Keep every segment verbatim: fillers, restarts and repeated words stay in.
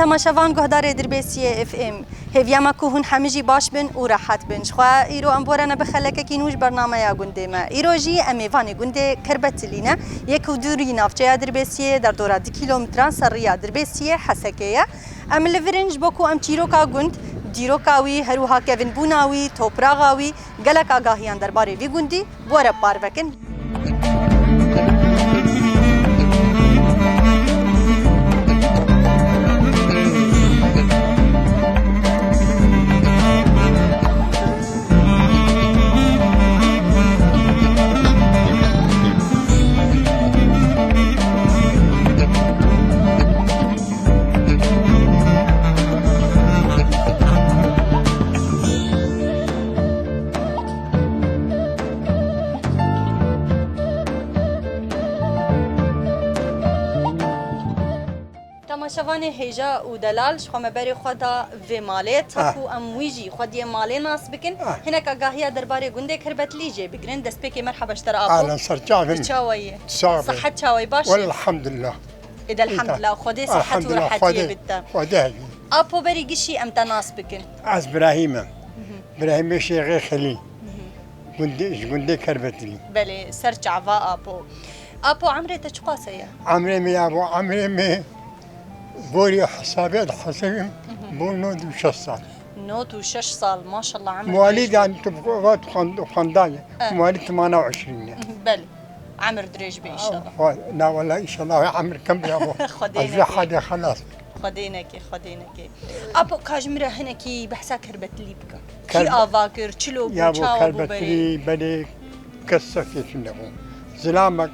Temaşevan guhdarê Dirbêsiyê F M, hêviya me ku hûn hemî jî baş bin û rehet bin. Ji xwe îro em borene bi xelekekî nû ji bernameya gundê me. Îro jî em mêvanê gundê Kerbetilî ne. Yek û dûrî navçeya Dirbêsiyê, derdora du kîlometran ser riya Dirbêsiyê Hesekê ye. Em li vir in ji bo ku em çîroka gund, dîroka wî, her wiha kevinbûna wî, topraxa wî, gelek agahiyan derbarê vî gundî bi we re parve kin. Temaşevanê hêja û delal, ji xwe me berê xwe da vê malê, ta Ah. ku em wî jî xwediyê malê nas bikin. Ah. Hinek agahiya derbarê gundê Kerbetlî jê bigirin. Destpêkê merheba ji te re, Apo. Ahlan, ser çavên. Tu çawa yî? Sağ ol. Sihet çawa yî? Baş î? Welhamdulillah. Êd elhamdulillah, Xwedê sihet û Elhamdulillah, rehetiyê Xwedê, bide. Xwedê heyî. Apo, berî gişî em te nas bikin. Ez Birahîm im. Mhm. Birahîmê Şêxê Xelîl. Mhm. Gundê, ji gundê Kerbetilî. Belê, ser çava Apo. Apo, emrê te çiqas heye? Emrê me ya bo, emrê me gorî hesabê de hesabim Mhm. bo nod û şeş sal. Nod û şeş sal, maşallah, emr Mualîd dirêj be. yani tu vat xwend-, xwendaye. Eh. Mualîd temana û eşrîn e. Mhm, belê. Emir dirêj be inşallah. Xwe-, na wela inşallah emir kem ya bo. Xwedê Ez neke. Hadê xelas. Xwedê neke, Xwedê neke. Apo, ka ji min re hinekî behsa Kerbetilî bike. Kî Kerbe-, ava kir, çilo bû, Ya bo çawa bû Kerbetilî berê? Belê kes sefê tune bû. Zilamek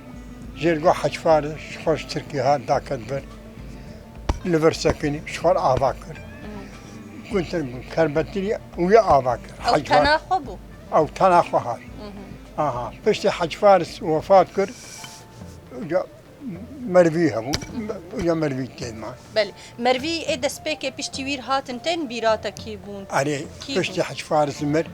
jêr go Hec Faris, ji xwe ji Tirkî hat daket vir. Li vir sekinî, ji xwe ava kir. Mhm. Guntir bû, Kerbetilî wî ava kir. Ew Hec Faris. Tena xwe bû? Ew tena xwe hat. Mhm. Aha, piştî Hec Faris wefat kir, uca Mervî hebû, uca Mervî tê man. Belê. Mervî ê destpêkê piştî wî hatin tên bîra te kî bûn? Erê, Kî piştî bûn? Hec Faris mir,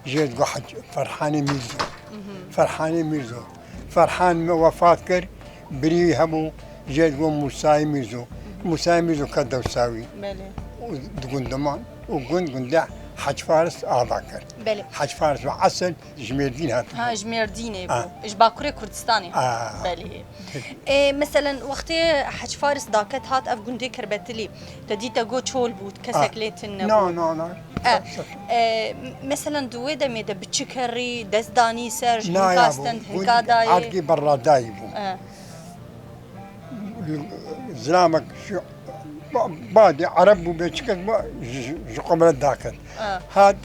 jê digo Hec-, Ferhanê Mîrzo. Mhm. Ferhanê Mîrzo. Ferhan me wefat kir, birî wî hebû, jê digo Mûsayê Mîrzo. Mhm. Mûsayê Mîrzo ket dewsa wî. Belê. Û di gundiman, û gund gunde Hec Faris ava kir. Belê. Hec Faris ve esil ji Mêrdîn hatibû. Ha, ji Mêrdînê bû. Ah. Ji Bakurê Kurdistanê. Ah. Belê. Ê, meselen, wextê Hec Faris daket hat ev gundê Kerbetilî, te dî te got çol bû, kesek Ah. lê tune Na, bû. na, na. E, Kesek. e, meselen, di wê demê de bi çi kerî dest danî ser, ji Na, hinka ya bû. stend, Gund hinka dayê? Erdkî berradayî bû. E. Zilamek şu ba-, badê Ereb bû, bê çi kes bû, ji, ji, ji qomre daket. E. Hat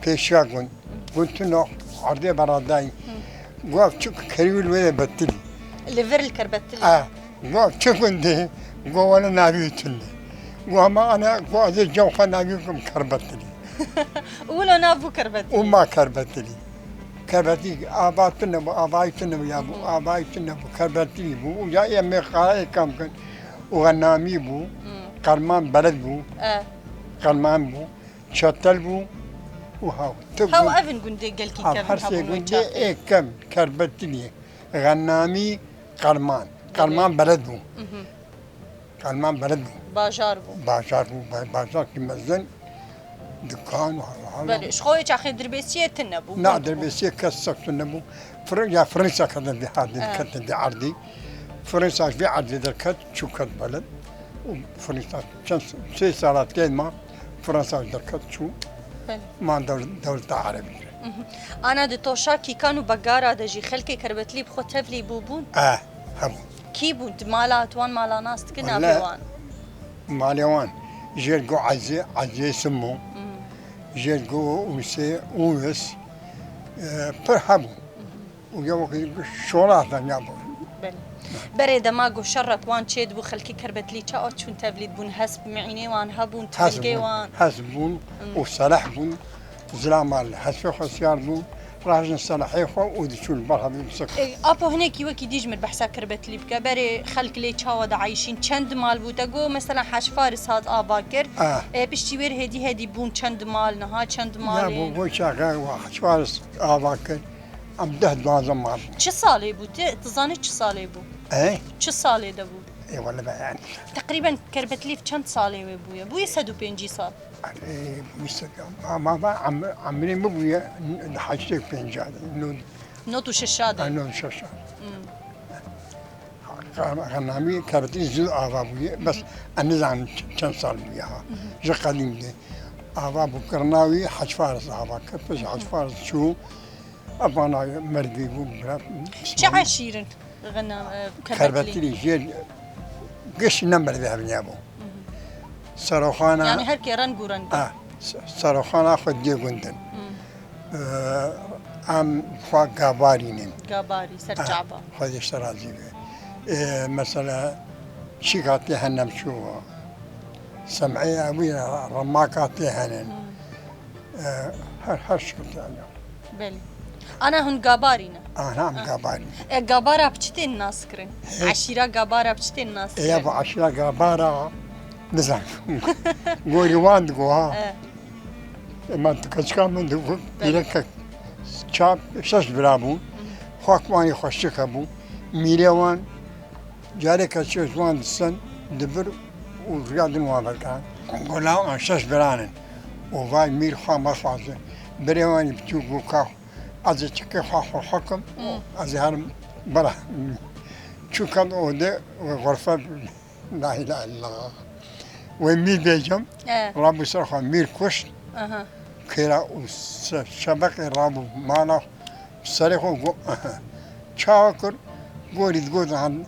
pêşiya gund. Guntin o, erdê beradayî. Hı. Got, "Çik kerî wî li wê betilî." Li vir li Kerbetilî. A, got, "Çi gundê?" Got, "Wele navî wî tune." Got, "Ama ana," got, "ez ê cem xwe navî bikim Kerbetilî." Û wilo nav bû Kerbetilî. Û ma Kerbetilî. Kerbetilî ava tune bû, avayî tune bû ya bû, Hı hı. avayî tune bû, Kerbetilî bû. Û ya em ê qara ê kam kin. Û Xenamî bû, Hı. Qerman Beled bû, E. Qerman bû. Çetel bû û haw. Hew ev in gundê gelkî kevin hebûn wê çaxê. Ê kem, Kerbetilî, Xenamî, Qerman. Qerman beled bû. Mhm. Qerman beled bû. Bajar bû. Bajar bû, ba-, bajar ki mezin, dikan û hala. Belê, ji xwe wê çaxê Dirbêsiyê tune bû, Na, gund bû. Dirbêsiyê kes sek tune bû. Fir-, ya Fransa kadar bir hadî, Evet. ketin bir ardî. Fransa bir ardî derket, çû ket beled. Û Fransa çend s-, sê sala tê ma, Fransa derket çû, Belê. man dew-, dewleta Erebî re. Mhm. Ana di toşa kîkan û begara de jî xelkê Kerbetilî bi xwe tevlî bûbûn? Eh, hebûn. Kî bûn? Tu mala, tu wan mala nas dikin, Wele navê wan? malê wan. Jêr go Ezê, Ezê Simo. Mhm. Jêr go Ûsê, Ûwis. Eh, pir hebûn. Mhm. û ya wekî şola tenya bû. Belê. Berê dema ku şerek wan çêdibû, xelkê Kerbetilî çawa çûn tevlî dibûn, hesp mîînê wan hebûn, Hesp tufengê bûn, wan? hesp bûn Hmm. û seleh bûn. Zilama li hespê xwe siyar bûn, rajin selehê xwe û diçûn ber hevî bisik. E, Apo, hinekî wekî dî ji min behsa Kerbetilî bike. Berê xelk lê çawa dieyşîn? Çend mal bû? Te got, mesela, Hec Faris hat ava kir. Ah. E, piştî wê hêdî hêdî bûn çend mal, niha çend malên? Ya bû, bû çaxe wa Hec Faris ava kir. Em deh duwazdeh mal bûn. Çi salê bû? Ti, ti zanî çi salê bû? E? Çi salê de bû? Ê wele be yani. Teqrîben Kerbetlî çend salê wê bûye? Bûye sed û pêncî sal. Ê, wî sed, ma, ma, ma, em-, emrê min bûye heştê û pênc de. Nod-, Nod û şeş de. Ha, nod û şeş. Hmm. Xenamî Kerbetlî zû ava bûye. Bes ez nizanim ç-, çend sal bûye ha. Ji qedîm de. Ava bû kirina wî Hec Faris ava kir. Pişt Hec Faris çû. Evana merivî bû, bira. Çi eşîr in? Xenam, e, Kerbetlî. Kerbetlî jê giş ne merivî hevniya bû. Seroxana. Yani her kê reng û reng. Ha, se-, seroxana xwe dê gundin. Hı. E, em xwe gabarînin. Gabarî, ser çava. Xwedê ji te razî be. E, mesela, çîka tê henem çû. Sem'ê ewî remaka tê henin. Hı. E, her, her şikil yani. Belê. Ana hûn gabarî ne? Ana em gabarî. E, gabara bi çi tên nas kirin? He? Eşîra gabara bi çi tên nas kirin? E, ya bu eşîra gabara, nizam. Gorî wan digo ha. E. E, man tu keçika min digo, belê, pîreke çar, şeş bira bû. Hı. Xwak wanî xweşik hebû. Mîrê wan, careke çi ji wan disin, dibir û riya din wan vekirin. Gola an şeş biran in. Û vay mîr xwe mexwaze. Birê wan biçûk bû ka ez ê çikê xwe xwe xekim, hmm, ez ê herim bira. Çû ket ode xurfe, la îlahe illallah. Wê mîr bêjim, e, rabû ser xwe mîr kuşt. Aha. Kêra û se-, şebeqê rabû mala serê xwe got, çawa kir? Gorî digot, han,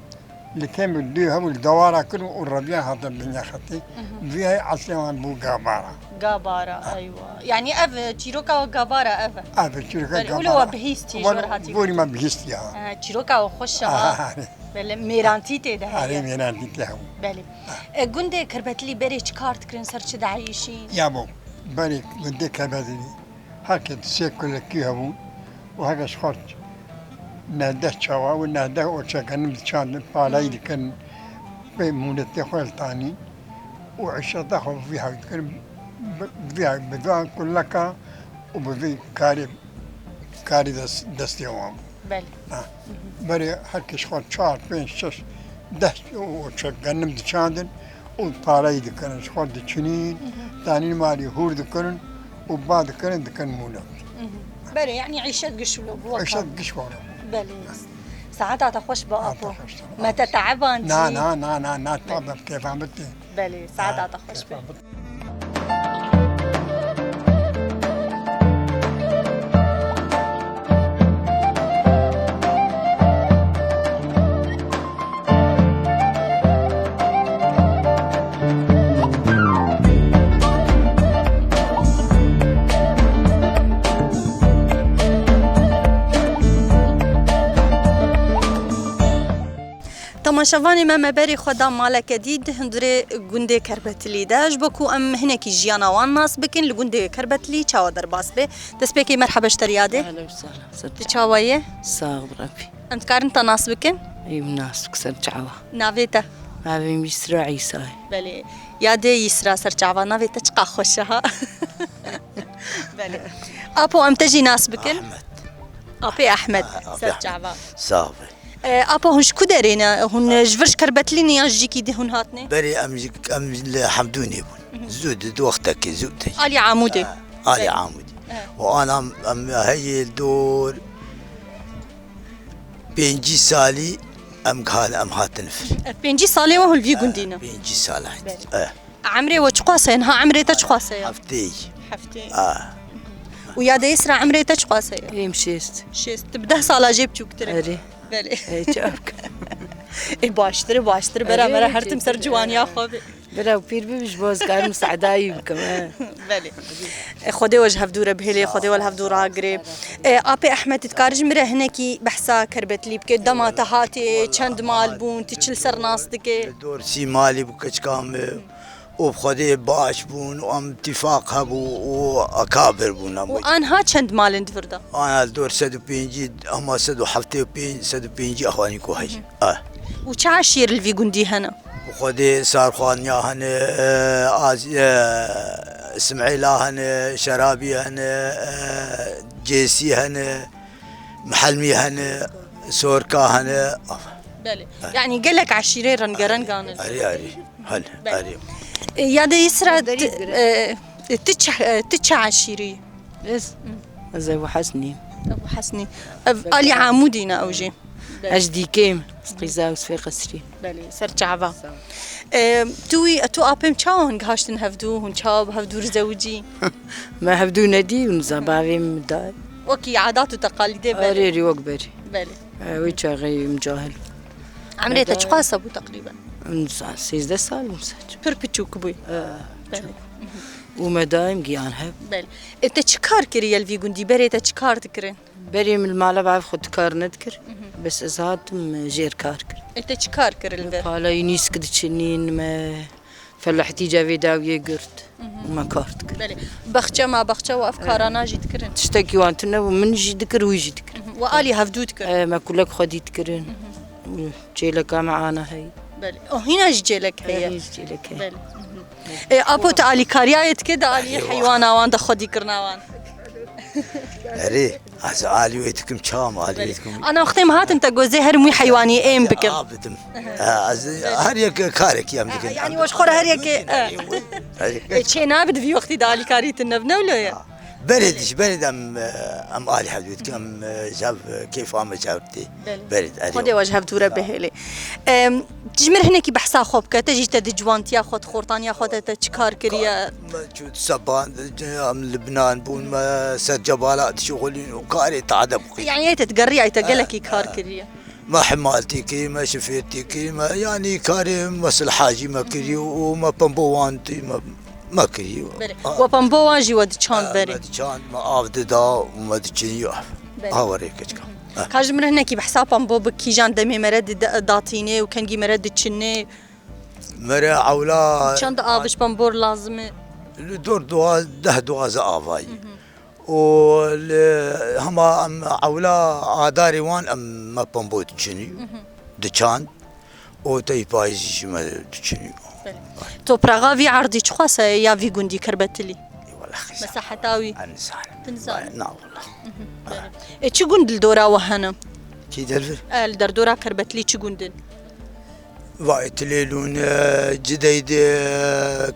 li kêm li dû hebû, li dewara kir û reviya hate dinya xetê. Mhm. Vî hey eslê wan bû gabara. Gabara, ha, eywa. Yani ev, e, çîroka we gabara ev e? Ev e, çîroka gabara. Belê, wilo we bihîstî, ji we hatî. Gorî me bihîstî, ha. Ha, çîroka we xweş e, ha. Ha, ha. Belê, mêrantî tê de heye. Erê, mêrantî tê hebû. Belê. Ha. E, gundê Kerbetlî berê çi kar dikirin, ser çi dieyîşîn? Ya bo, berê gundê Kerbetlî. Her kes sê kulekî hebûn û her kes xwar nehdeh çawa û nehdeh oçe genim diçandin, palayî dikirin, pê mûnetê xwe li tanîn û îşeta xwe bi vî hev dikirin, bi, bi vî hev, bi vî kuleka û bi vî karê, karê des-, destê wan bû. Belê. Ha. Berê her kes xwe çar, pênc, şeş, deh û çek genim diçandin û parayî dikirin, ji xwe diçinîn, danîn malî hûr dikirin û ba dikirin, dikin mûne. Mhm. Belê, yani îşet giş wilo bû. Îşet giş wilo. Belê. Saeta te xweş be, apo. Saeta xweş be. Me te teebandî. Na, na, na, na, na, tabe kêfa min tê. Belê, saeta te xweş be. Temaşevanê me, me berê xwe da maleke dî di hundirê gundê Kerbetilî de, ji bo ku em hinekî jiyana wan nas bikin, li gundê Kerbetilî çawa derbas be. Destpêkê merhebe ji te re yadê. Ehlen û sehlen. Ser çava. Tu çawa yê? Sax bi Rebbî. Em dikarin te nas bikin? Ê, min nas bik ser çava. Navê te? Navê min Yisra Îsa ye. Belê. Yadê Yisra ser çava, navê te çiqa xweş e ha. Belê. Apo, em te jî nas bikin? Ahmet. Apê Ahmet, ha, Apê ser Ahmet. Çava. Sax be. E, apo, hûn ji ku derê ne? Hûn ji vir ji Kerbetlî ne yan ji cîkî dî hûn hatine? Berê em ji, em li Hemdûnê bûn. Mhm. Zû di, di wextekê zû tê. Alî Amûdê. Ha, Alî Amûdê. Evet. Û ana em heye dor pêncî salî em hat-, em hatin vir. E, pêncî salê we hûn li vî gundî ne? Pêncî sal heye. Evet. Emrê we çiqas e? Niha emrê te çiqas e? Heftê. Heftê. A. Û ya de Yisra, emrê te çiqas e? Êm şêst. Şêst. Tu bi deh sala jê biçûktir e. Erê. Belê. Ê, çavka. Ê, baştir e, baştir e. Bera, erê, mera her tim ser ciwaniya xwe be. Bira pîr bibî ji bo ez karim sedayî bikim, he. Belê. Ê, Xwedê we ji hevdû re bihêlê, Xwedê we li hevdû ragirê. Ê, Apê Ehmed, tu dikarî ji min re hinekî behsa Kerbetlî bike? Dema te hatê, çend mal bûn, tu çi li ser nas dike? Li dor sî malî bû keçika min. Û bi Xwedê baş bûn û em tîfaq hebû û ekabir bûn em. Û anha çend mal in di vir de? Ana li dor sed û pêncî, hema sed û heftê û pênc, sed û pêncî exwanî ku heye. Hı hı. Eh. Û çi eşîr li vî gundî hene? Bi Xwedê Sarxaniya hene, e, Az-, e, Ismaîla hene, Şerabî hene, e, Cêsî hene, Mihelmî hene, Sorka hene. Belê. Yani gelek eşîrê rengerengan in. Erê, erê. Hal, Belê. erê. E, ya de Yisra, Derî ti, gire. e, ti çi, e, ti çi eşîrî? Ez? Ez Ebu Hesnî. Ebu Hesnî. Ev alî Amûdî ne ew jî? Belê. Ez dîkêm. Qîza û Sifê Qesrî. Belê, ser çava. Sağ ol. E, tu wî, tu apêm çawa hûn gihaştin hevdû, hûn çawa bi hevdû rizewicî? Me hevdû nedî, hûn za bavê min da. Wekî adat û teqalîdê berê. Erê, erê, wek berê. Belê. E, wê çaxê micahil. Emrê te çiqas hebû teqrîben? Min za sêzdeh sal bûm saç. Pir piçûk bûy. E, Belê. Û me daîm giyan hev. Belê. E, te çi kar kiriye li vî gundî? Berê te çi kar dikirin? Berê min li mala bav xwe tu kar nedikir. Bes ez hatim, e, jêr kar kir. E, te çi kar kir li vir? Pala yunîsk diçinîn me. Felahetî cevê dawiyê girt. Û me kar dikir. Belê. Baxçe ma baxçe û ev karana jî dikirin? Tiştekî wan tune bû, min jî dikir, wî jî dikir. Û alî hevdû dikir? E, me kulek xwedî dikirin. Û çêleka me ana heye. Belê. O hîna jî çêlek heye? E, hîn jî çêlek heye. Belê. E, apo te alîkariyayê dike de alî heywana wan de xwedîkirina wan? Erê, ez alî wê dikim, çawa em alî wê dikim. Ana wextê em hatin te gozê her mûy heywanî êm bikim. A bidim. Ha, ez her yek karekî em dikin. Yani o ji xwe re her yekê, Her yek. e, çê nabit vî wextî de alîkarî tune bi ne wilo ye? Berê diş, berê de em, em alî hevdû dikin, em, e, jev, e, kêfa me jev tê. Belê. Berê, erê. Xwedê we ji hevdû re bihêlê. Em, ji mir hinekî behsa xwe bike, te jî te di ciwantiya xwe, di xortaniya xwe de te çi kar kiriye? Me çû seban, em Libnan bûn, me ser cebala dişuxulîn û karê tade bû. Yani te digeriyay te gelekî kar kiriye. Me himaltî kir, me şifêrtî kir, me, yanî karê mesilha jî me kiriye û me pembo wan tî, me, me kiriye. Belê. A- We pembo wan jî we diçand A, berê? Me diçand, me av dida û me diçiniyo. Belê. Ha, werê keçika. Ha. Ka ji min re hinekî behsa pembo bi kîjan demê me re di-, datînê û kengî me re diçinê? Me re ewla Çend av ji pembor lazim e? Li dor dua-, deh duwaze avayî. Û li hema em ewla adarê wan em me pembo diçinî, diçand û tey payîzî jî me diçinî. Belê. Topraxa vî erdî çiqas e ya vî gundî Kerbetilî? Wala xisa. Mesaheta wî? Ez nizanim. Tu nizanim? Na wala. Belê. E, çi gund li dora we hene? Kî dervir? E, li derdora Kerbetilî çi gund in? Vay, Tilêlûn, e, Cideyde,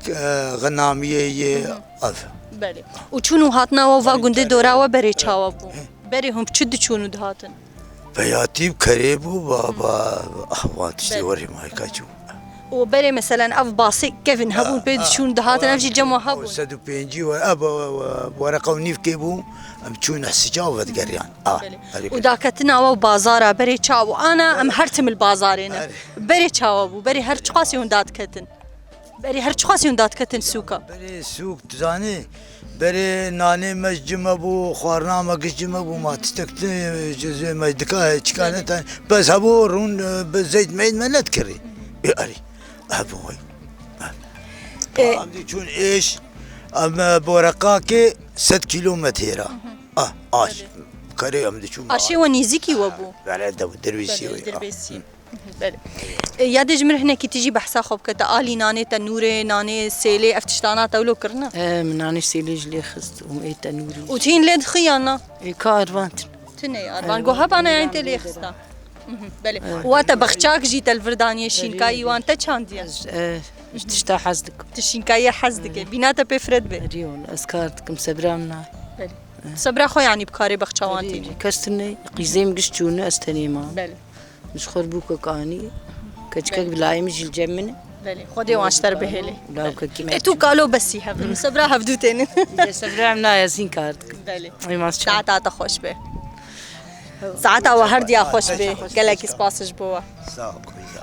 e, Xinamiyê ye, ev. Belê. Û çûn û hatina we va gundê dora we berê çawa bû? Berê hûn bi çi diçûn û dihatin? Peyatî bi kerê bû, ba, ba, ah, wan tiştê Belê. Werê mayka çû. Û berê meselen ev basê kevin hebûn pê diçûn dihatin, ev jî cem we hebûn. Sed û pêncî we, ev, e, e, wereqa û nîvkê bû, em çûne sica ve digeriyan. A, Belê. Û daketina we bazara berê çawa bû? Ana em her tim li bazarê ne. Berê çawa bû? Berê her çiqasî hûn dadiketin? Berê her çiqasî hûn dadiketin sûka? Berê sûk, tu zanî, berê nanê me ji cim me bû, xwarina me giş cim me bû, ma tiştek tu, ji zê me dika, çika Belê. Netan. Bes hebû rûn, e, bi zeyt meyd me nedikirî. Ê, erî. Hebû wey. E, Em diçûn êş, em, e, boreqakê sed kîlometre ra. Ah, aş. Kerê em diçûn. Aşê we nîzîkî we bû? Bere de dervîsî Belê, we. Dervîsî. Belê. E, ya de ji min hinekî tijî behsa xwe bike, te alî nanê tenûrê, nanê sêlê, ev tiştana te wilo kirine? E, min nanê sêlê ji lê xist û ê tenûrî. Û tu hîn lê dixî yan na? Ê, ka ervan tune. Tune ervan. Ervan Go hebana tune yan tê lê ervan xista. Mhm, belê. Evet. Wa te bexçak jî te li vir daniye şînkayî wan te çandiye? Ez, e, ji tişta hez dikim. Tu şînkayê hez dike. Bîna te pê firet be. Erê wala, ez kar dikim, sebra min nayê. Belê. Sebra xwe yanî bi karê bexça wan tîne. Kes tune, qîzê min giş çûne, ez tenê mam. Belê. Ji xwe bû kek anî. Keçikek Belê. Bi layê min jî li cem min e. Belê. Xwedê wan ji te re bihêlê. Lawkekî me E tu çû. Kalo besî hev. Sebra hevdû tênin. Lê sebra em nayê, ez hîn kar dikim. Belê. Ê mas çawa? Saeta te xweş be. Saeta we her diya xweş be. Gelekî spas ji bo we. Sağ ol, kuyza.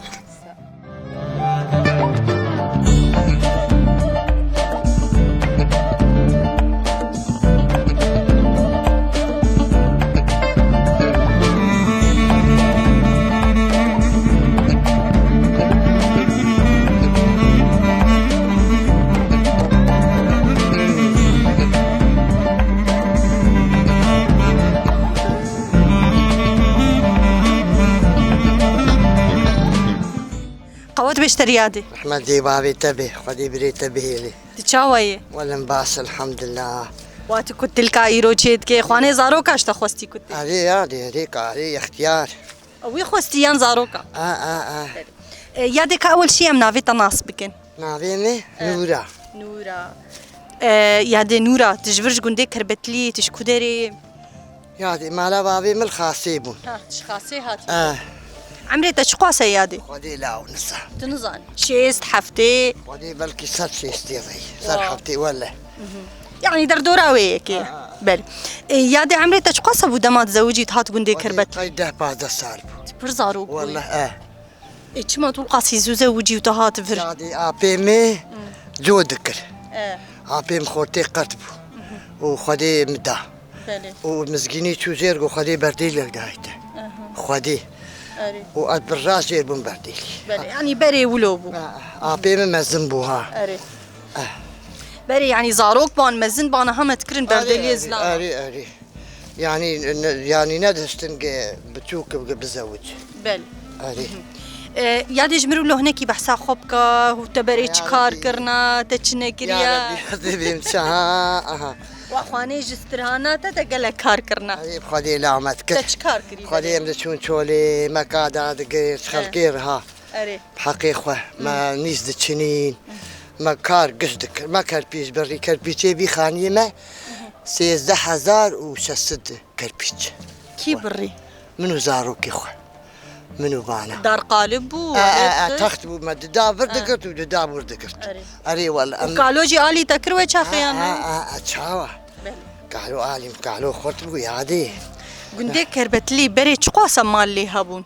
Qewet be ji te re yadê. Rehmetê bavê te be, Xwedê birê te bihêlê. Tu çawa yî? Welem baş, elhamdulillah. Wa tu kutilka îro çê dike, xwanê zaroka ji te xwestî kutê. Erê, erê, erê, karê, extiyar. Wî xwestî yan zaroka? A, a, a. E, yadê ka ewil şî em navê te nas bikin. Navê me Nûra. Nûra. E, yadê Nûra, tu ji vir ji gundê Kerbetlî, tu ji ku derê? Yadê mala bavê min li Xasê bûn. Ha, tu ji Xasê hatî. E. Emrê te çiqas e yadê? Xwedê law nisa. Tu nizanî. Şêst, heftê? Xwedê belkî ser şêstê rey. Ser Wa. Heftê wele. Mhm. Yani derdora wê yekê. Ha, ha. Belê. E, yadê emrê te çiqas bû dema dizewicî tu hat gundê Xwedê Kerbetlî? Tay deh pazdeh sal bû. Tu pir zarok bûyî. Wele, e. E, çima tu qasî zû zewicî û tu hat vir? Yadê apê min co dikir. E. Apê min xortê qert bû. Mhm. Û Xwedê min da. Belê. Û mizgînî çû jêr got Xwedê berdêlek dayî te. Aha. Xwedê. Erê. Û ez bi rast jêr bûm berdêlî. Belê, yanî berê wilo bû. A, apê min mezin bû ha. Erê. Eh. Berê, yanî zarok ban, mezin ban, heme dikirin Erê, berdêliyê erê, zilam. Erê, erê. Yanî, ne, yanî nedihiştin ge biçûk bi, bizewic. Belê. Erê. E, yadê ji mir û lohnekî behsa xwe bika, û te berê çi kar kirina, te çi nekiriye? Ya Rebî, ya Rebî, ya Rebî, ha, aha. Wa xwanê ji stirhana te, te gelek kar kirina. Erê, bi Xwedê lamet kir. Te çi kar kirî Xwedê berê? Em diçûn çolê, me kada digir, ji xelkê re ha. Erê. Bi heqê xwe, me nîz diçinîn, me kar giş dikir, me kerpîç birî, kerpîçê vî xaniyê me sêzdeh hezar û şeş sed kerpîç. Kî birî? Min û zarokê xwe. Min û vana. Dar qalib bû, E, e, e, text bû, me dida vir digirt û dida wir digirt. Erê. Erê wele. Û kalo jî alî te kir we çaxê yan? E, e, e, çawa? Belê. Kalo alî, kalo xurt bû, yadê. Gundê Kerbetlî berê çiqas e mal lê hebûn?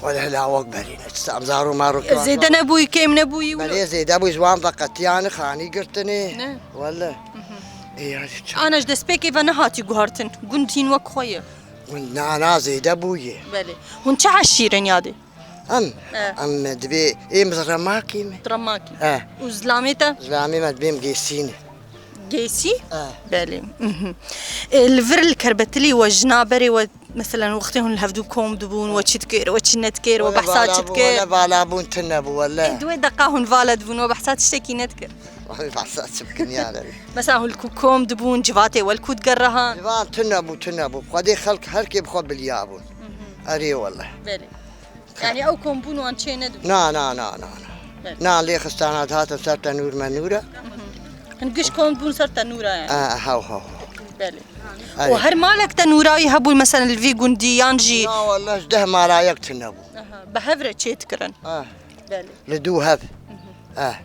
Wele hela wek berî ne, çi em zaro maro Zêde nebûyî, kêm nebûyî wilo? Belê zêde bû, ji wan veqetiyane xanî girtinê. Ne. Wele. Mhm. Ê, ya, çi- Ana ji destpêkê ve nehatî guhartin. Gund hîn wek xwe ye. Hûn na, na zêde bûye. Belê. Hûn çi eşîr in yadê? Em, E. Em dibê êm ji Remakî me. Remakî. E. Û zilamê te? Zilamê me dibêm Gêsî ne. Gêsî? E. Belê. Mhm. E, li vir li Kerbetilî we jina berê we, meselen, wextê hûn li hevdû kom dibûn, we çi dikir, we çi nedikir, we Wele behsa vala çi bû, dikir? Wele vala bûn tune bû, wele. Ê, di wê deqa hûn vala dibûn, we behsa tiştekî nedikir? Wele behsa çi bikin ya Rebî? Mesela hûn li ku kom dibûn, civatê we li ku digerihan? Civan tune bû, tune bû. Xwedê xelk her kê bi xwe biliya bûn. Mhm. Erê wele. Belê. Yani ew kombûn wan çê nedibû? Na, na, na, na, na. Evet. Na, lê xistana dihatin ser tenûr menûra. Mhm. Hin giş kom bûn ser tenûra yani. A, hew, hew, hew. Belê. Erê. Û her malek tenûra wî hebû, mesela li vî gundî yan jî? Na, wele ji deh mala yek tune bû. Aha, bi hev re çê dikirin. Ah. Belê. Li dû hev. Mhm. Ah.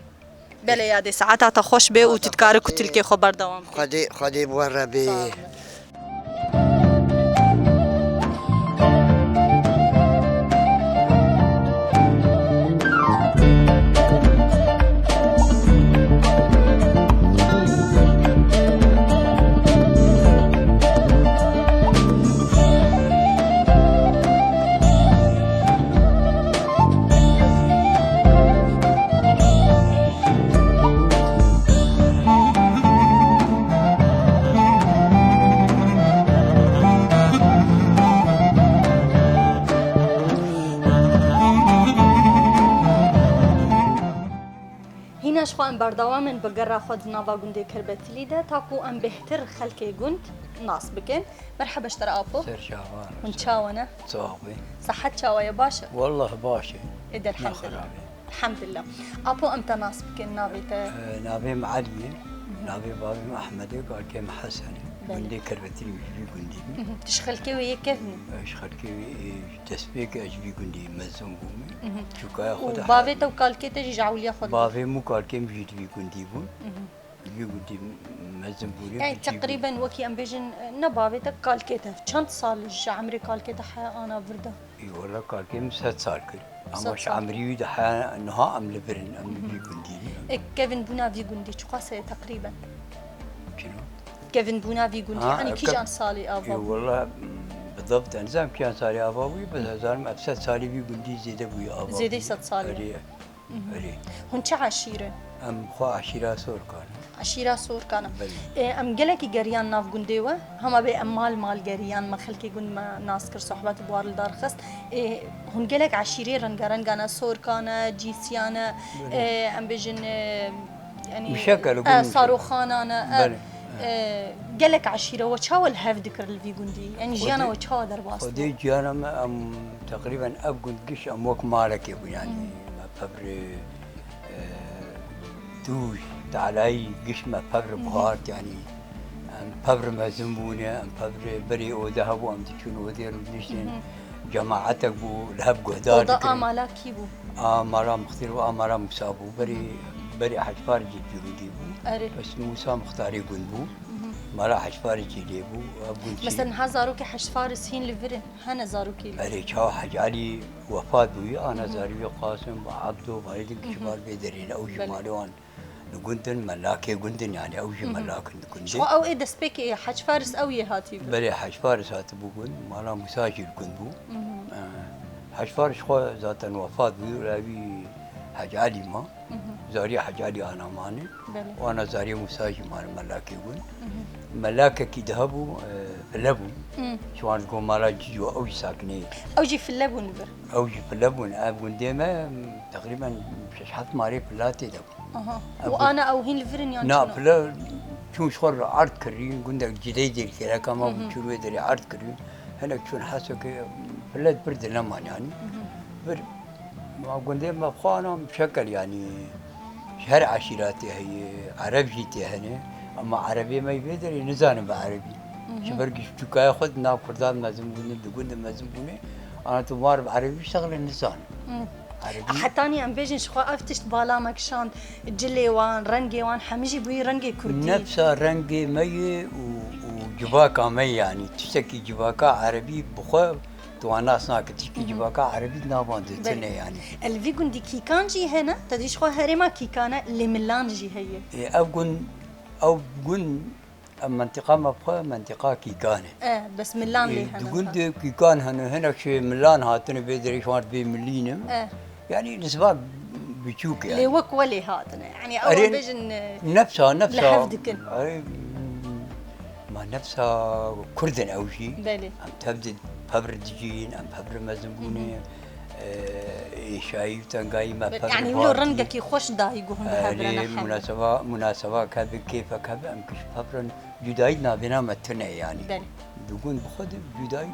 Belê yadê, saeta te xweş bê û tu dikare ku tilkê xwe berdewam bikî. Xwedê, Xwedê bi we re bê. Sağ ol. Hîna ji xwe em berdewam in bi gera xwe di nava gundê Kerbetilî de, ta ku em bêhtir xelkê gund nas bikin. Merheba ji te re apo. Ser çavan. Hûn çawa ne? Sax bî. Sehet çawa ye, baş e? Wallah baş e. Ê de elhamdulillah. Nexirabî. Elhamdulillah. Apo em te nas bikin, navê te? Ee, navê min Elî ye. Mhm. Navê bavê min Ehmed e, kalkê min Hesen e. Belê. Gundê Kerbetilî, ji vî gundî bî. Mhm. Tu ji xelkê wê yê kevn î? Ee, ji xelkê wê, ê, destpêkê ez ji vî gundî mezin bûme. Mhm. Çûkaya xwe de. Û bavê te û kalkê te jî ji ewliya xwe digir? Bavê min û kalkê min jî di vî gundî bûn. Mhm. Li gundî mezin bûne. Yani teqrîben wekî em bêjin, ne bavê te, kalkê te. Çend sal ji emrê kalkê te heya ana vir de? Ê, wela kalkê min sed sal kir. Ama ji emrî wî de heya niha em li vir in, em li vî gundî ne. E, kevinbûna vî gundî çiqas e teqrîben? Çino? Kevinbûna vî gundî, ha, yani kîjan salî ava bû? Ê, wela, m, bi debt ez nizanim kîjan salî ava bû, bi ez zanim ev sed salî vî gundî zêde bûye ava bûye. Zêdeyî sed salî. Erê. Mhm. Erê. Hûn çi eşîr in? Em xwe eşîra Sorkan in. Eşîra Sorkan in. Belê. Ê, em gelekî geriyan nav gundê we. Hema bê em mal mal geriyan, me xelkê gund me nas kir, sohbet bi war li dar xist. Ê, hûn gelek eşîrê rengarengan e, Sorkan e, Cîsiyan e, Belê. Ê, em bêjin, ê, yanî, Muşekel e, e, gund Muşekel. Saroxanan e, e. Belê. E, gelek eşîre we çawa li hev dikir li vî gundî? Yanî jiyana Xwedê, we çawa derbas bû? Xwedê jiyana me, em teqrîben ev gund giş em wek malekê bû, yanî Hmm. me pevrê, e, dûj, talayî giş me pevr Hı hı. guhart, yanî em pevr mezin bûne, em pevr berê ode hebû, em diçûn odê em diniştin. Hı hı. Cemaetek bû, li hev guhdar Oda dikirin. A mala kî bû? A mala Mixtîr û a mala Mûsa bû. Berê, Hı hı. berê Hec Faris jî pîrûdî bû. Erê. Bes Mûsa mixtarê gund bû. Hı hı. Mala Hec Faris jî lê bû. Ev gund jî Mesela niha zarokê Hec Faris hîn li vir in? Hene zarokê li vir? Erê, çawa Hec Elî wefat bûyî, ana Hı hı. zarî wî Qasim, Ebdo, Valîdin Hı hı. kişi bar bê derê ne, ew jî Belê. malê wan li gund in, melakê gund in, yanî ew jî Hı hı. melak in li gundê. Ji xwe ew ê destpêkê Hec Faris ew yê hatî vir? Belê, Hec Faris hatibû gund, mala Mûsa jî li gund bû. Hı hı. Eh, Hec Faris ji xwe zaten wefat bû, rewî Hec Elî ma. Hı hı. Zarî Hec Elî ana mane. Belê. Wana zarî Mûsa jî mane melakê gund. Hı hı. Melakekî daha bû, eh, file bû. Hı. Ji wan digo mala Cîyo, ew jî sakineyê. Ew jî file bûn li vir? Ew jî file bûn. Ev gundê me, teqrîben şeş heft marê file tê de bû. Aha. Ev Û gund- ana ew hîn li vir in yan Na, çi ne? file çûn ji xwe re erd kirî, gundek cileyê dêrkêreka ma Hı hı. bû, çûn wê derê erd kirî. Hinek çûn Hesekê, file pir dineman yanî. Hı hı. Vir, ma gundê me xwe ana şekel yanî, ji her eşîretê heye, Ereb jî tê hene, ama Erebê me yê vê derê nizanin bi Erebî. Hı hı. Ji ber ku ji çûkaya xwe di nav Kurdan mezin bûne, di gund de mezin bûne, ana tu mar bi Erebî şexle nizanin. Hı. Erebî Hetanî em bêjin ji xwe ev tişt bala me kişand, cilê wan, rengê wan, hemî jî bûyî rengê kurdî. Nefsa rengê me ye û, û civaka me ye, yanî tiştekî civaka Erebî bi xwe tu wan nas nake, tişkî Hı hı. civaka Erebî di nav wan de Belê. tune yanî. E, li vî gundî kîkan jî hene, te dî ji xwe herêma kîkan e, lê milan jî heye. Ê, ev gund, ew gund Em mentiqa me bi xwe mentiqa kîkan e. E, bes milan lê Ê, hene di gund wiha. Kîkan hene, hinek ji milan hatine vê derê ji wan vê milî ne. E. Yanî nisba biçûk e Lê yanî. wek welê hatine. Yanî Erê, ew bêjin, e, nefsa, li nefsa, hev dikin. Erê, ma nefsa Kurd in ew jî. Belê. Em tev di, pevr dijîn, em pevr mezin bûne. Hı hı. Ê, êşayî û tengayî me Be-, pevr yanî wilo hat rengekî xweş dayî guhun bi Erê, hevrene hemû. munaseba, munaseba keve, kêfe keve, em kiş pevrin cudayî navêna me tune yanî. Belê. Di gund bi xwe de cudayî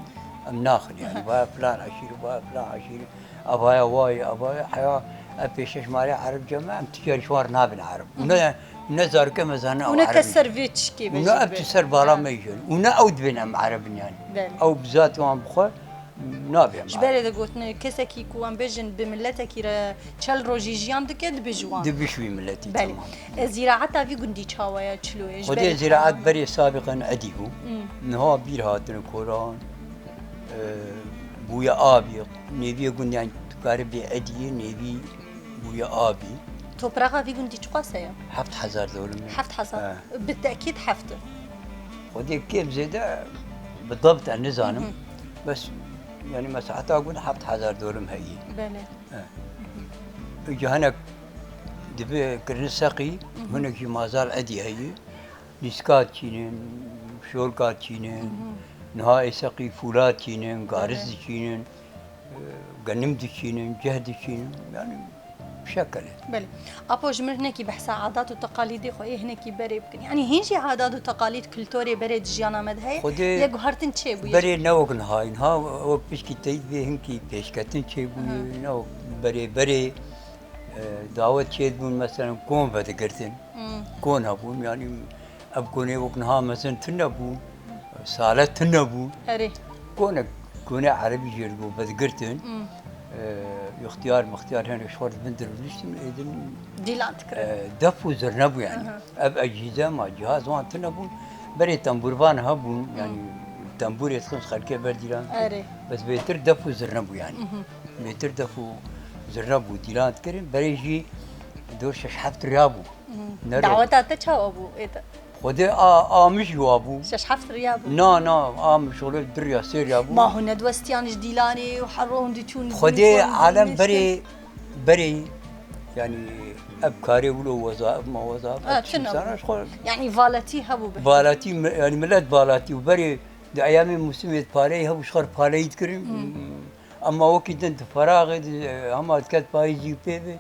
em naxin yanî. Aha. Vaya filan eşîr, vaya filan eşîr, evaya wayê, evaya heya, ev pêşeşmarê Ereb cem me, em tu carî ji wan re nabin Ereb. Û ne, Aha. ne zarokê me zanin Û ew ne Ereb kes in. ser vê çikê Û ne bêjin ev bi. tu ser bala Ha. me jî. Û ne ew dibên em Ereb in yanî. Belê. Ew bi zatê wan bi xwe Nabê em Ji berê de gotine, kesekî ku em bêjin bi miletekî re çel rojî jiyan dike, dibe ji wan. Dibe ji wî miletî, Belê. Temam. E, zîraeta vî gundî çawa ye, çilo ye? Ji Xwedê berê zîraet berê sabiqen edî bû. Hmm. Niha bîr hatine koran, e, bûye abî. Nêviyê gund, yanî tu karî bê ediyê, nêvî bûye abî. Topraxa vî gundî çiqas heye? Heft hezar dorim e. Heft hezar. He. Bi tekîd heft. Xwedê kêm zêde bi dabt ez nizanim. Hı hı. Bes, yanî me saeta gund heft hezar dorim heyî. Belê. He. Îca hinek dibe kirin seqî, Hı hı. hinek jî mazal edî heyî. Lîska çînin, şolka çînin, Hı hı. niha ê seqî fûla çînin, gariz Belê. diçînin, e, genim diçînin, ceh diçînin. Yanî şekel e. Belê. Apo, ji min hinekî behsa adat û teqalîdê xwe yê hinekî berê bikin. Yanî hîn jî adat û teqalîd, kulturê berê di jiyana me de heye? Xwedê Lê guhertin çê bûye? berê ne wek niha ye. Niha wek pişkî teyîd vê hinkî pêşketin çê bûye. Aha. Ne wek berê berê, e, dawet çê dibûn, meselen kon vedigirtin. Hmm. Kon hebûn, yanî ev konê wek niha mezin tune bû, sale tune bû. Erê. Konek, konê erebî jê digo vedigirtin. Hmm. Ee, îxtiyar mixtiyar hene ji xwe re di bin dirûniştin, êdin, Dîlan dikirin. ee, def û zirne bû yanî. Aha. Ev ecîze ma cihaz wan tune bûn. Berê tembûrvan hebûn, Hmm. yanî tembûrê dixin xelkê ber dîlan dikirin. Erê. Bes bêtir def û zirne bû yanî. Mhm. Bêtir def û zirne bû, dîlan dikirin. Berê jî dor şeş heft riya bû. Mhm. Nero. Daweta te çawa bû? Ê te- Xwedê a, a min jî wa bû. Şeş heft riya bû. Na, na, a min şolê du riya, sê riya bû. Ma hûn nediwestiyan ji dîlanê û hero hûn diçûn Xwedê dîn xwe alem diniştin? berê, berê, yanî ev karê wilo weza, ev ma weza, Ha, ev çi çi insana nabû? ji xwe Yanî valetî hebû bi. Valetî, mi-, yanî millet valetî û berê di eyamê mûsimê di pareyê hebû ji xwe re pareyî dikirin. Hmm. Ama wekî din di feraxê di, hema diket payîzî pê ve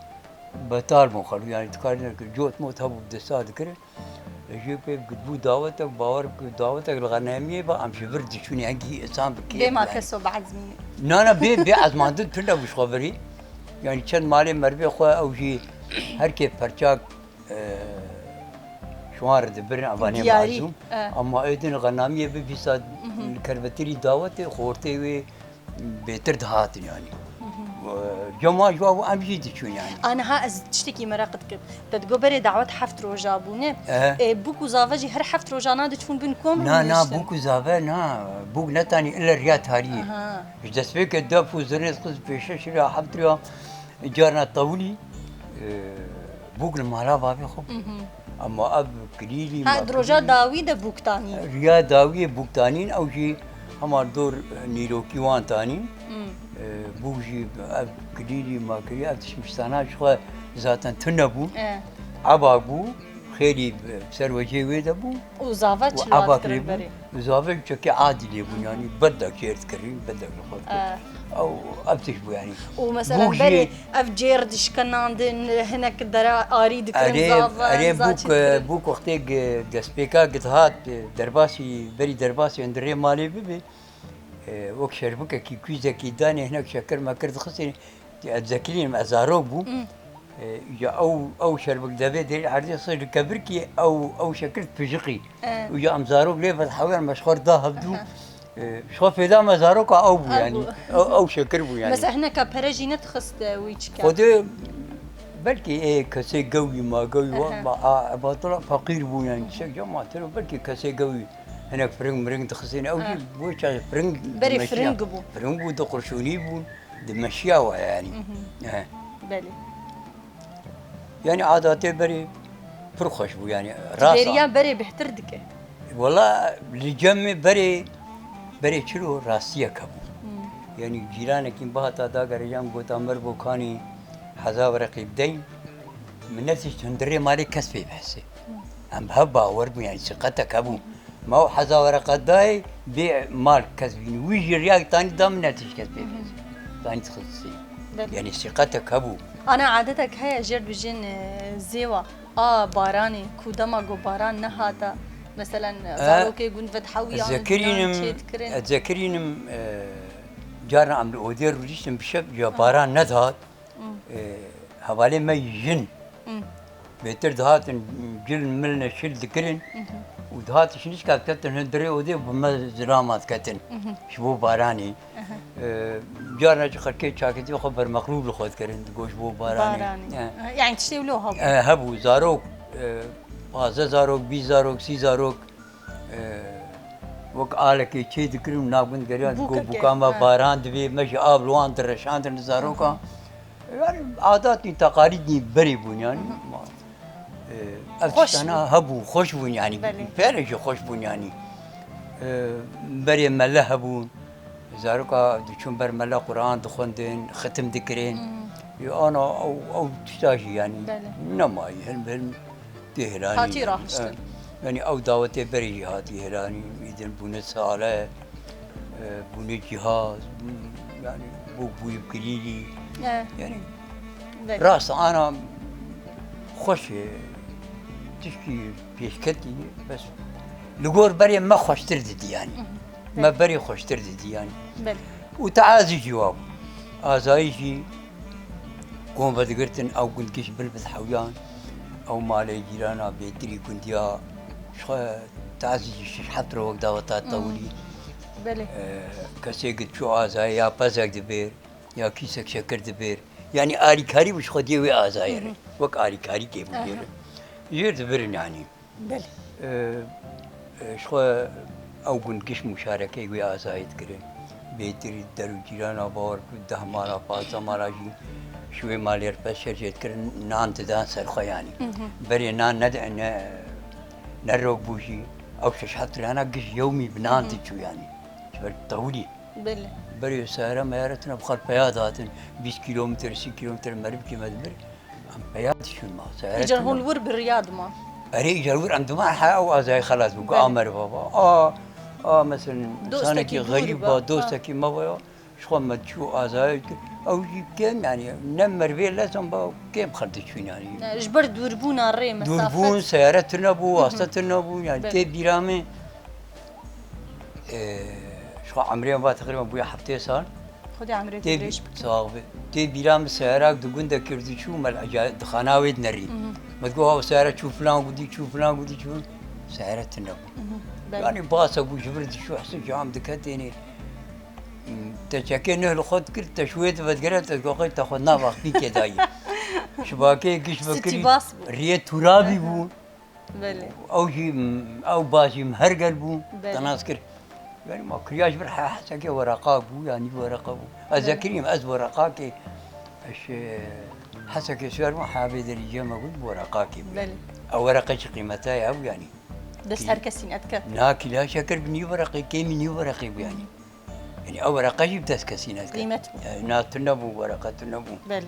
betal bûn xelk. Yanî dikarî nekir. Cot mot hebû bi desta dikirin. Ji pê bû dawetek, bawer ku dawetek li xenemiyê be, em ji vir diçûn, hengî insan bi kêf Bê ma yani. Keso biezmînî. Na, na, bê, bê ezmandin tune bû ji xwe virî. Yani çend malê merivê xwe ew jî her kê perçak, e, şiwan re dibirin, evanê Diyarî, mazûm. e. Ama êdin xenamiyê bi vîsa li kerbetirî dawetê, xortê wê bêtir dihatin yani. E, cema ji wa bû em jî diçûn yani. Aniha ez tiştekî meraq dikim. Te digo berê dawet heft roja bûne. Ehe. E, bûk û zave jî her heft rojana diçûn bin kom Na, na, rûniştin? Bûk û zave, na. Bûk netanî illa riya tariyê. Aha. Ji destpêkê def û zirê xist pêşe şira heft riya, carna tewlî, e, bûk li mala bavê xwe bû. Ama ev kilîlî Ha, ma di roja kilîlî. Dawî de bûk tanî. Riya dawiyê bûk tanîn, ew jî hema li dor, e, nîrokî wan tanîn. E, bûk jî ev kilîlî ma kilîlî, ev tişmiştana ji xwe zaten tune bû. E. Eba bû, xêlî ser wecê wê de bû. Û zave Û çila eba dikirin kirî berê. bû. Zave çekê adilê bû yani, bedek çêr dikirin, bedek li xwe dikirin. E. Ew, ev tişt bû yani. Û mesela Bûk jî- berê ev cêr dişkenandin, hinek dere arî dikirin Erê, zave, erê za bûk, çê dikirin. Bûk wextê ge-, destpêka gid hat, derbasî, berî derbasî hundirê malê bibe. E, wek şerbikekî, kûzekî danê hinek şekir mekir dixistê, ez zekirînim, ez zarok bûm. E, ya ew, ew şerbik devê derê erdê xist li kebirkî, ew, ew şekir pijiqî. E. Û ya em zarok lê vedihewyan me ji xwe da hevdû. E, ji xwe fêda me zaroka ew bû Ew yani. bû. Ew, ew şekir bû yani. Mesela hineka pere jî nedixist wî çike. Xwedê belkî ê kesê gewî ma gewî wa Aha. ma a ebatula feqîr bû yani. Çek ya ma tiro belkî kesê gewî hinek firing miring dixistên ew jî Ha. bû çay firing Berê meşiya. Firing bû. Firing bû, di qurşûnî bû, di meşiya wa yani. Eh. Belê. Yani adatê berê pir xweş bû yani. Rast Bêriya berê bêhtir dike. Wala li cem me berê, berê çilo rastiyek hebû. Yani cîranekî bihata dagerê cem gota, Mervo kanî heza wereqê bideyî. Min netişt hundirê malê kes pê bihesê. Em bi hev bawer bûn yani, siqetek hebû. Ma ew heza wereqa dayê bê mal kes bîn. Wî jî riyak tanî da min netişt kes pê bihesê. Tanî dixistisî. Belê. Yani siqetek hebû. Ana adetek heye jêr dibijin, e, zêwa. A baranê, ku dema ku baran nehata, meselen, zarokê gund ve dihewiyan, Zekirînim, çê dikirin. Ez zekirînim, e, carna em li odê rûdiştin bi şev ya baran nedat. E, hevalê me jin. Bêtir dihatin cil mil neşil dikirin. Û dihatin şinişka diketin hundirê odê bi me zilama diketin. Ji bo baranê. E, carna jî xelkê çaketî xwe bermexlûb li xwe dikirin, digot ji bo baranê. Baranê. E. Yani tiştê wilo hebû. E, hebû, zarok, e, pazdeh zarok, bîst zarok, sî zarok, e, wek alekê çê dikirin û navgund geriya digot, Bûkeke, bûka me ha. Baran dibê, me jî av li wan direşandin li zarokan. Yani adatî teqalîdî berê bûn yani. E, ev Xweş tiştana hebû, xweş bûn yani. Belê. Pere jî xweş bûn yani. E, berê mele hebûn. Zaroka diçûn ber mele Quran dixwendin, xitim dikirin. Yo, ana ew, ew tişta jî yani Belê. nemayî. Hilm, hilm tê hilanî. Hatî rahiştin. E, yani ew dawetê berê jî hatî hilanî. Îdin bûne sale, e, bûne cihaz, yani bû bûyî kilîlî. E. Yani Belê. rast ana xweş e, tişkî pêşketî, bes li gor berê me xweştir didî yani. Me berê xweştir didî yani. Belê. Û teazî jî wa bû. Azayî jî kom vedigirtin, ew gund giş bil bidhewiyan, ew malê cîrana bêtirî gundiya, ji xwe teazî jî şeş heft rewek daweta tewilî. Belê. E, kesê gid çû azayê ya pezek dibêr, ya kîsek şekir dibêr. Yani alîkarî bû ji xwediyê wê azayê re. Wek alîkarîkê bû jê re. Jêr dibirin yani. Belê. E, e, ji xwe ew gund giş muşarekeyê wê azayê dikirin. Bêtir der û cîrana bawer ku deh mala, pazdeh mala jî ji wê malê re pez şer jê dikirin, nan didan ser xwe yani. Berê nan ne, ne, ne rok bû jî, ew şeş heft riyana giş yewmî bi nan diçû yani. Ji ber tewlî. Belê. Berê sehre meyare tune bi xwe peya datin, bîst kîlometre, sî kîlometre merivkî me dibir. Em peya diçûn ma. Sehre Îcar tune. hûn wir bi riya dima. Erê, îcar wir em dima he ew azayê xelas bû. Belê. A meriva va. A, a, mesela Dostekî insanekî dûr xerîb ba. va, dostekî me va ya. Ji xwe me çû azayê kir. Ew jî kêm, yani ne merivê lez an ba kêm xer diçûn yani. Ne, ji ber dûrbûna rê, mesafet. Dûrbûn, seyare tune bû, wasta tune bû, yani Belê. Tê bîra min, e, ji xwe emrê min va teqrîben bûye heftê sal. Xwedê emrê te Tê dirêj bike. Sax be. Tê bîra min seyarak di gundekê diçû, me li eca-, di xana wê dinerî. Mhm. Me digot, ha, seyare çû filan gundî, çû filan gundî, çû, seyare tune bû. Mhm. Belê. Yani basa bû ji vir diçû, hesû cam diketênê. Te çekê nuh li xwe dikir, te ji wê divedigere, te goxê te xwe nav axpîkê dayî. Şibakê giş vekirî, Sitî bas bû. Riyê turabî bû. Belê. Ew jî, ew bas jî her gel bû, Belê. Te nas kir. Yani ma kiriya ji vir he-, hesekê wereqa bû, ya nîv wereqa bû. Ez Belê. Zekirîm, ez wereqakê, ez, e, hesekê siwer bû, hebê derî cem me got, wereqakê bû. Belê. Ew wereqe çi qîmete ye ew yani. Dest her kesî nedike. Na kila şekir bi nîv wereqê, kêmî nîv wereqê bû yani. Yani ew wereqe jî bi dest kesî nedike. Qîmet bû. Yani, na tune bû, wereqe tune bû. Belê.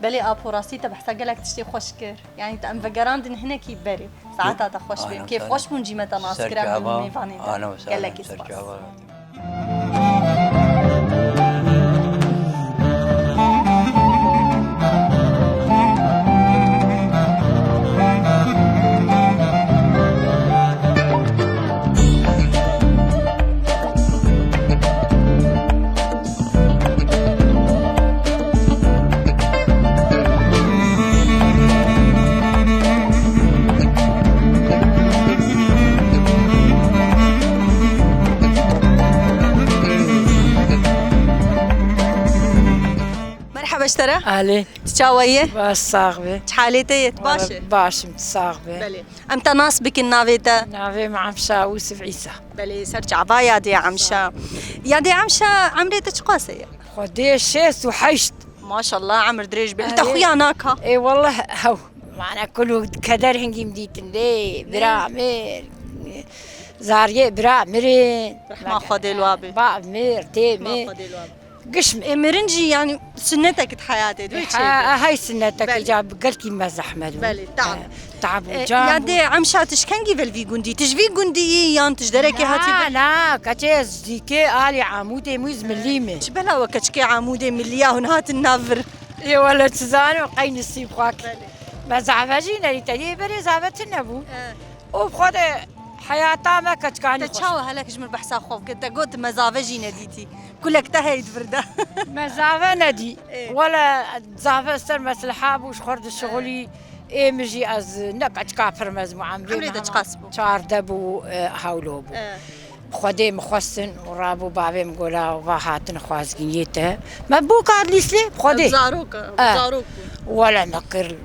Belê Apo, rastî te behsa gelek tiştê xweş kir. Yani te em vegerandin hinekî berê. Saeta te xweş be. Kêf xweş bûn cî me te nas kir em bi mêvanê de. Gelekî spas. Merhaba ji te re. Alê. Tu çawa yî? Baş, sax be. Çi halê te ye? Tu baş e? Baş im, tu sax be. Belê. Em te nas bikin, navê te? Navê min Emşa Ûsif Îsa. Belê, ser çava yadê Emşa. Yadê Emşa, emrê te çiqas e? Xwedê şêst û heşt. Maşallah, emir dirêj be. Li te xuya naka? Ê wallah, hew. Mana kul û keder hingî min dîtin lê, bira min, zariyê bira mirin. Rehma Xwedê li wa be. Bab mir, tê mir. Rehma Xwedê li wa be. Giş mi? Ê mirin jî yani sunnetek di heyatê de çêke. Ha, hey sunnetek. Belê. Îca gelkî me zehmet bû. Belê, tam. Tab û can bû. Yadê Emşa, tu ji kengî ve li vî gundî? Tu ji vî gundî yî yan tu ji derekê hatî ve? Na, na, keçê ez ji dîkê alî Amûdê mû, ez milî me. Çi bela we keçikê Amûdê milî ya hûn hatin nav vir? Ê wele çi zanim qey nisîb xwe kir. Belê. Me zave jî nerî te dê berê zave tune bû. He. Û bi xwe de heyata me keçikanî xweş. Te çawa helek ji min behsa xwe bike? Te got me zave jî nedîtî. Kulek te heyî di vir de. Me zave nedî. Ê. Wele zave ser mesleha bû, ji xwe dişixulî. Ê min jî ez ne keçika pir mezin bû, emrê Emrê te çiqas bû? Çardeh bû, e, hewlo bû. E. Bi Xwedê min xwestin û rabû bavê min gola va hatin xwazgîniyê te. Me bû kar lîslê, bi Xwedê. Zarok, e, zarok bû. Wele me kir,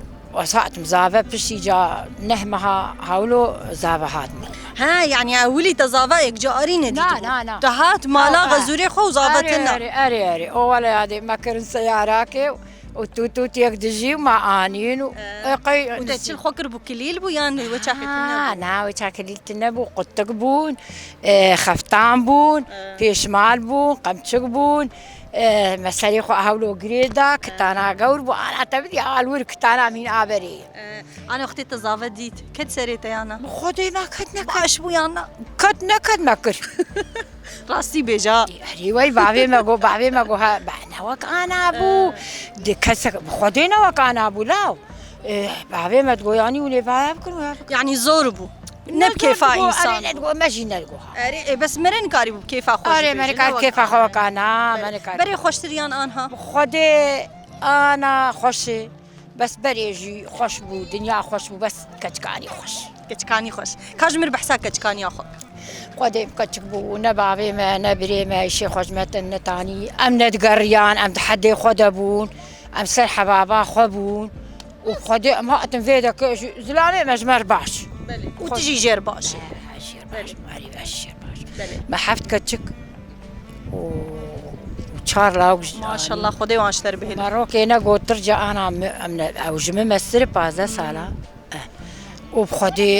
ez hatim zave piştî ca neh meha hewlo zave hatim. He, yani ewilî te zave yek carî nedîtibû? Na, na, na. Te hat mala xezûrê xwe û zave tune. Erê, erê, erê. O wele yadê me kirin seyarakê. Û tût ût yek dijî û me anîn û, e, qey û te çil xwe kiribû kilîl bû yan wê çaxê tune bû? Na, wê çaxê kilîl tune bû, qutik bûn, e, xeftan bûn, e, pêşmal bûn, qemçik bûn, e, me serê xwe hewlo girê da, kitana gewr bû, ana te bidî, al wir kitana mîn aberê. E, ana wextê te zave dît, ket serê te yana? Bi Xwedê na ket neket. Baş bû yan na? Ket neket me kir. Rastî bêje. Erê wey bavê me got, bavê me got, ha, ne wek ana bû. Di kesek, bi Xwedê ne wek ana bû, law. Eh, bavê me digot, yanî hûn ê vaya bikin, waya bikin. Yanî zor bû. Ne bi kêfa însan. Erê, ne digot, me jî ne digot, ha. Erê, ê, bes mere nikarîbû bi kêfa xwe jî bêje, ne wek ana. Erê, me nikar kêfa xwe wek ana, me nikar. Berê xweştir yan anha? Bi Xwedê ana xweş e. Bes berê jî xweş bû, dinya xweş bû, bes keçikanî xweş. Keçikanî xweş. Ka ji min re behsa keçikaniya xwe bike. Xwedê em keçik bû, ne bavê me, ne birê me, îşê xwe ji me tin netanî. Em nedigeriyan, em di hedê xwe de bûn, em ser hebaba xwe bûn. Û Xwedê em hatin vê deke, ji, zilamê me ji me re baş. Belê. Û tu jî jê re baş î. He, he, jê re baş, erê, ez jê re baş. Belê. Me heft keçik û, û çar lawik ji Maşallah, Xwedê wan ji te re bihêle. Marokê ne gotir ca ana mi, em ne, ew ji min mestir e pazdeh sala. Eh. Û bi Xwedê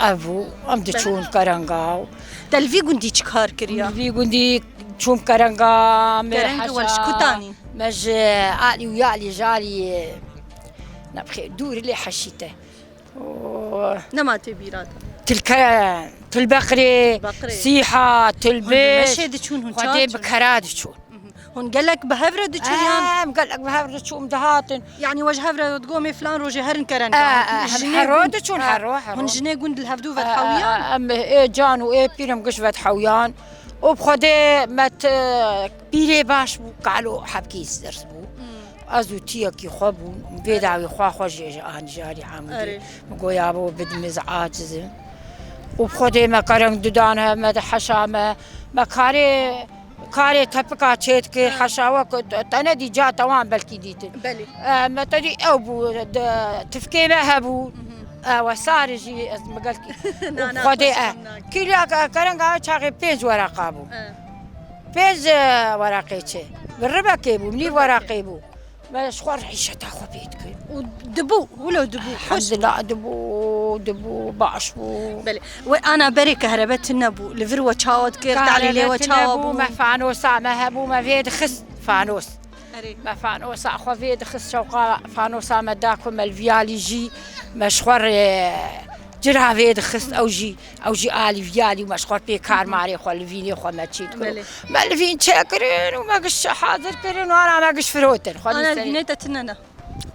ev bû, em diçûn kerenga û Te li vî gundî çi kar kiriya? Li vî gundî çûm kerenga, me Kereng heşa, wel ji ku tanî? Me ji alî û yalî ji alî, nebxê dûr lê heşî te. Nema tê bîra te. Tilke, Tilbeqrê, Beqrê. Sîha, Hûn bi Tilbêj, meşê diçûn, hûn Xwedê çawa bi çûn? Kera diçûn. Mhm. Hûn gelek bi hev re diçûn yan? Em gelek bi hev re çûm dihatin. Yanî we ji hev re digot, "Ê filan rojê herin kerem." E, e, em hero diçûn, hero, hero. Hûn jinê gund li hevdû vedihewiyan? E, e, em, ê can û ê pîr em giş vedihewiyan. Û bi Xwedê me t-, pîrê baş bû, kalo hebkî zirz bû. Hmm. Ez û tiyekî xwe bûn, vê dawî xwe xwe jê ji an jarî Amûdê. Erê. Min got, "Ya bo bidimê ez aciz im." Û bi Xwedê me kerem dudan he, me de heşa me, me karê, karê tepika çê dikir, heşa we ku te-, te nedî ca te wan belkî dîtin. Belê. E, me te dî ew bû, de, tifkê me hebû. Mhm. E, we sarê jî ez mi gelkî. Na, û na, Xwedê xweş e. Kîlya ke-, kerenga çaxê pênc weraqa bû. E. Pênc, e, weraqê çi? Bi ribekê bû, nîv weraqê bû. Me ji xwe re îşeta xwe pê dikir. Û dibû, wilo dibû, xweş bû. Elhamdulillah, dibû, dibû, baş bû. Belê. We ana berê kehrebe tune bû. Li vir we çawa dikir, talîlê we çawa bû? Me fanosa me hebû, me vê dixist fanos. Erê. Me fanosa xwe vê dixist, şewqa fanosa me da ku me li viyalî jî me ji xwe re cira vê dixist, ew jî, ew jî alî viyalî û me ji xwe pê kar marê xwe li vînê xwe me çê dikir. Belê. Me li vîn çêkirin û me giş hazir kirin û ana me giş firotin. Xwe Ana li vînê te tune ne?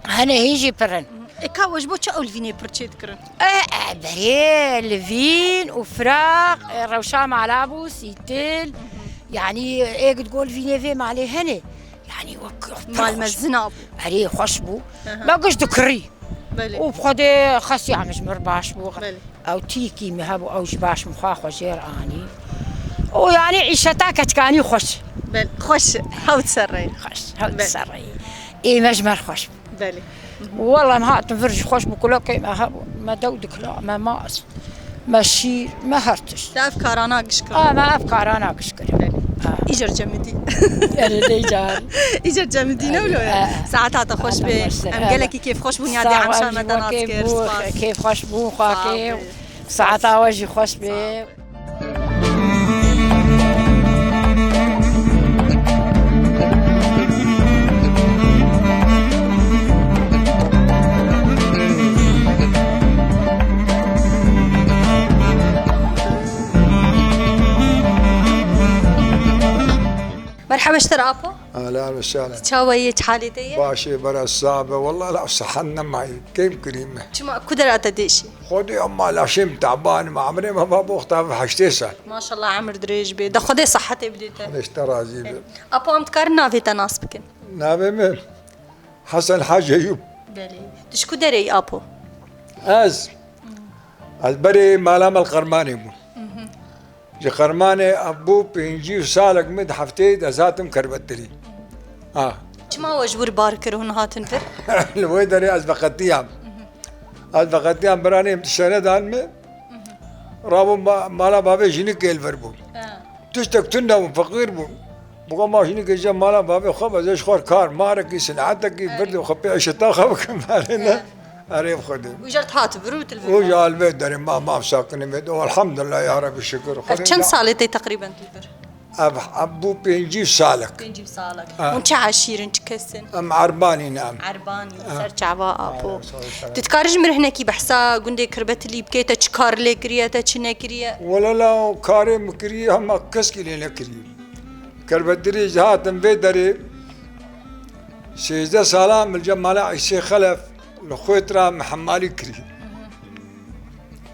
Hene hîn jî pir in. E, ka we ji bo çi ew li vînê pir çê dikirin? E, e, berê, li vîn û firaq, e, rewşa mala bû, sîtil. Yanî, ê digot li vînê vê malê hene. Yanî, wek pir xweş. Mal mezina bû. Erê, xweş bû. Aha. Me giş dikirî. Belê. Û bi Xwedê xesiya min ji mir baş bû. Belê. Ew tîkî min hebû, ew jî baş min xwe xwe jêr anî. Û yanî îşeta keçkanî xweş. Belê, xweş, hewt serreyî. Xweş, hewt serreyî. Ê me ji me re xweş bû. Belê. Wela em hatin vir jî xweş bû, kulekê me hebû. Me dew dikira, me mast, me şîr, me her tişt. Te ev karana giş kir. A, me ev karana giş kir. Belê. Ha. Îcar cemidî. Erê, dê car. Îcar cemidî ne wilo ye? Saeta te xweş be. Em gelekî kêfxweş bûn ya dê emşa me te nas kir. Spas. Kêfxweş bû, xakê. Saeta we jî xweş be. Merhaba ji te re apo. Ahlen ve sahlen. Çawa yî, çi halê te ye? Baş e, bera sabe. Wallah la sihet nemaye. Kêm kirî me. Çima, ku dera te dêşî? Xwedê em ma laşê min teban, ma emrê me va bo xwe heştê sal. Maşallah, emir dirêj be. De Xwedê sihetê bidê te. Xwedê ji te razî be. Apo, em dikarin navê te nas bikin? Navê min Hesen Hacî Eyûb. Belê. Tu ji ku derê yî apo? Ez, ez berê mala me li Qermanê bû. Ji Qermanê ev bû pêncî salek min di hefteyê de ez hatim Kerbetirî. Ha. Çima we ji wir bar kir hûn hatin vir? Li wê derê ez veqetiyam. Ez veqetiyam, biranê min tiştê nedan min. Rabûm ma-, mala bavê jinikê li vir bû. Ha. Tiştek tune bû, feqîr bû. Bû ma jinikê ce mala bavê xwe, ez ji xwe kar, marekî, sinaetekî, birdê xwe pê îşeta xwe bikim, erê. Erê bi Xwedê. Û jar hat vir û tu li vir. Û jar li vê derê ma, ma sakinê vê. Elhamdulillah ya Rabbi şükür. Ev çend salê tê teqrîben tu li vir? Ev, ev bû pêncî salek. Pêncî salek. Ha. Hûn çi eşîr in, çi kes in? Em Erbanî ne em. Erbanî, ser çava apo. Tu dikarî ji mir hinekî behsa gundê Kirbetilî bikê, te çi kar lê kiriye, te çi nekiriye? Wele la karê min kiriye, hema keskî lê nekiriye. Kerbetirî ji hatim vê derê sêzdeh sala min li cem mala Îsê Xelef li Xwêtra min hemmalî kirî.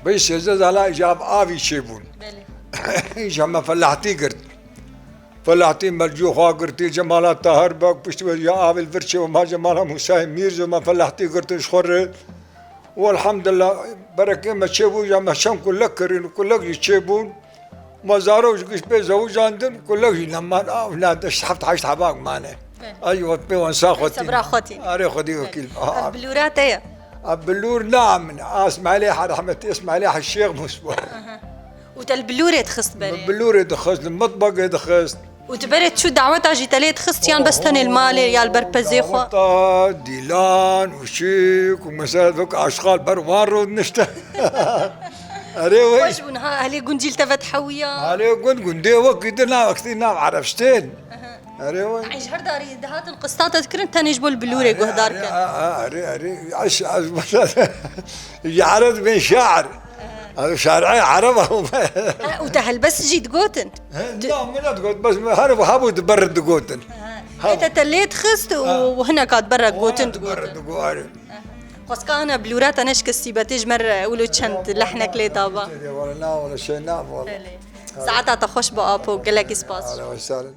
Vê sêzdeh sala îja avî çêbûn. Belê. Îja me felahtî girt. Felahtî me li cû xwe girtî, cem mala Tahir Beg, piştî wê ya avê li vir çêbû, me cem mala Mûsayê Mîrzo me felahtî girtin ji xwe re. Û elhamdulillah, berekê me çêbû, ya me çend kulek kirin, kulek jî çêbûn. Me zarok ji giş pê zewicandin, kulek jî neman, ew ne, de heft heşt hebak mane. Belê. Ay, wet pê wan sax xwetî. Sebra xwetî. Arê xwedî wekîl. Belê. Ev bilûra te ye? Ev bilûr ne min. A Îsmaîlê, rehmetî Îsmaîlê Şêx Mûs bû. Aha. Û te li bilûrê dixist berê? Min bilûrê dixist, li mitbegê dixist. Û tu berê çû daweta jî te lê dixist yan bes tenê li malê ya li ber pezê xwe? Daweta dîlan û şik û mesela vek aşxal ber wan rû nişte. Erê wê. Xweş bûn ha, ehlê gund jî li te ve dihewiya? Ehlê gund, gundê wekî di nav, wekî nav Erebistên. Aha. Erê wê. Yanî ji her darî dihatin qista te dikirin, tenê ji bo li bilûrê guhdar kin. Erê, erê, erê, erê. Eş, ez, ji Ereb dibên şair. Aha. Ez şairê Ereb am. Ha, û te helbest jî digotin? He, na, min ne digot, bes min her hebû di ber digotin. Aha. Lê te te lê dixist û hinek hat berek gotin digotin. Diguarim. Xwezka ana bilûra te neşkistî be tê ji me re wilo çend lehnek lê daba. Wala na wala şey na wala. Saeta te xweş be Apo, gelekî spas. Ahlan ve sahlan.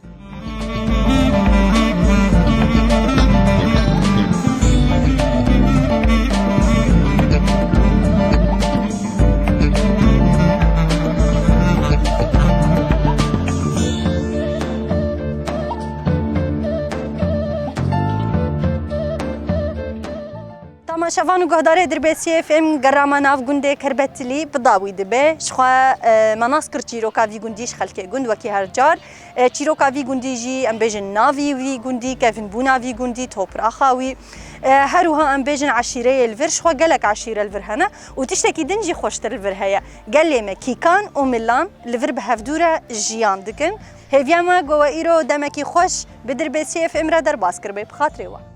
Tamaşevan û guhdarê Dirbêsiyê F M, gera me nav gundê Kerbetilî bi dawî dibe. Ji xwe e, me nas kir çîroka vî gundî ji xelkê gund wekî her car. E, çîroka vî gundî jî em bêjin navî vî gundî, kevinbûna vî gundî, topraxa wî. E, her wiha em bêjin eşîreyê li vir, ji xwe gelek eşîre li vir hene û tiştekî din jî xweştir li vir heye. Gelê me kîkan û milan li vir bi hevdû re jiyan dikin. Hêviya me ku we îro demekî xweş bi Dirbêsiyê F M re derbas kiribe. Bi xatirê we.